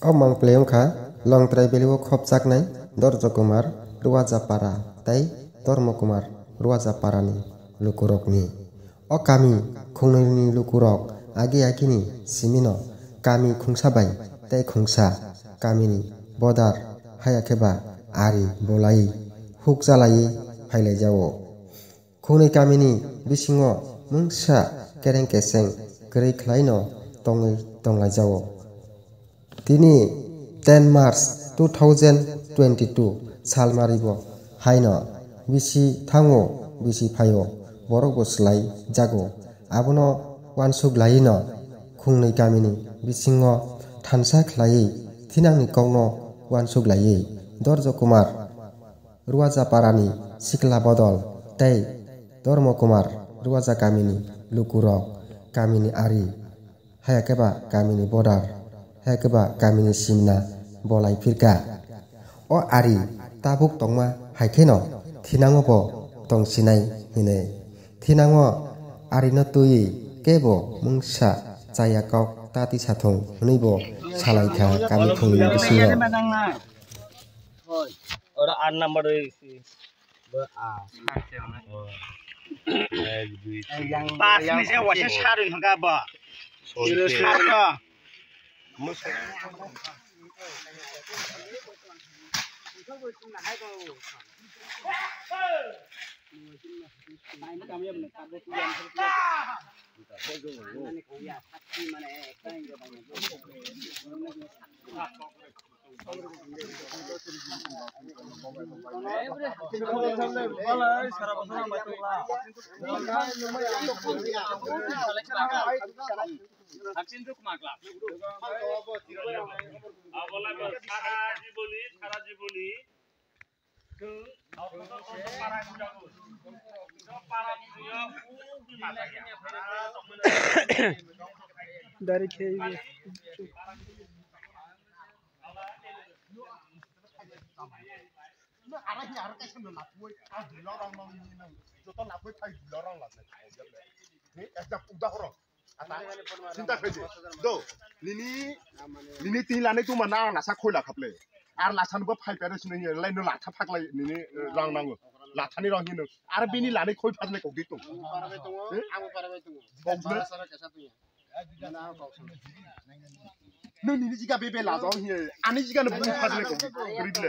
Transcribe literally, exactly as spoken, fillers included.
O mangpili wngkha Longtrai Valley o khopjaknai Dorjo Kumar Ruajapara tei Dharma Kumar Ruajaparani lukurokni. O kami khungnwini lukurok agi agini simino kami khungsa bai tei khungsa kamini bodar haya khe ba ari bolai huk chalaiwi phailaijago. Khungnwi kamini bisingo mungsa kereng keseng kwrwi khlaino tongwi tonglaijao. Tini ten March two thousand twenty-two salmaribo haino bisi thango bisi phaio borokbo swlai jago. Abono uansuk laiwino khungnwi kamini bisingo thansa khlaiwi thinangni kokno uansuk laiwi Dorjo Kumar Ruajaparani sikla bodol tei Dharma Kumar Ruaja kamini lukurok, kamini ari, haya khe ba kamini bodar, haya khe ba kamini simna bolai phirkha. O ari tabuk tongma hai kheno thinango bo tongsinai hinwi. Thinango arino twiwi kebo mungsa chaya kok tati sathung hwnwi bo salaikha kami khungni bisingo. Oro aat number rwisi. Bo a. Ek, dui, tin. Pas ni se waisa sarwi hwnka bo. Soi. Sarwi. Dari khe. Nw, aro hi aro kaisa nw lakhwui, a dui lakh rang nang nini nw, joto lakhwui phai dui lakh rang laknai. Ni ekta udahoron. Ata, chinta khaidi. Do, nini, nini tini lanai tongma na ang lasa khoi lakha ple. Ar lasa nw bo phai pere sini lai nw latha phaklai nini, eh, rang nango. Lathani rang hino. Ar bini lanai khoi phaklai kok di tong. Para bai tongo, eh? Abo para bai tongo. Bok na? Para sara kesa tuya. Nw nini jiga bebe lajao hiye, ani jiga nw bui phajle ko, gridle.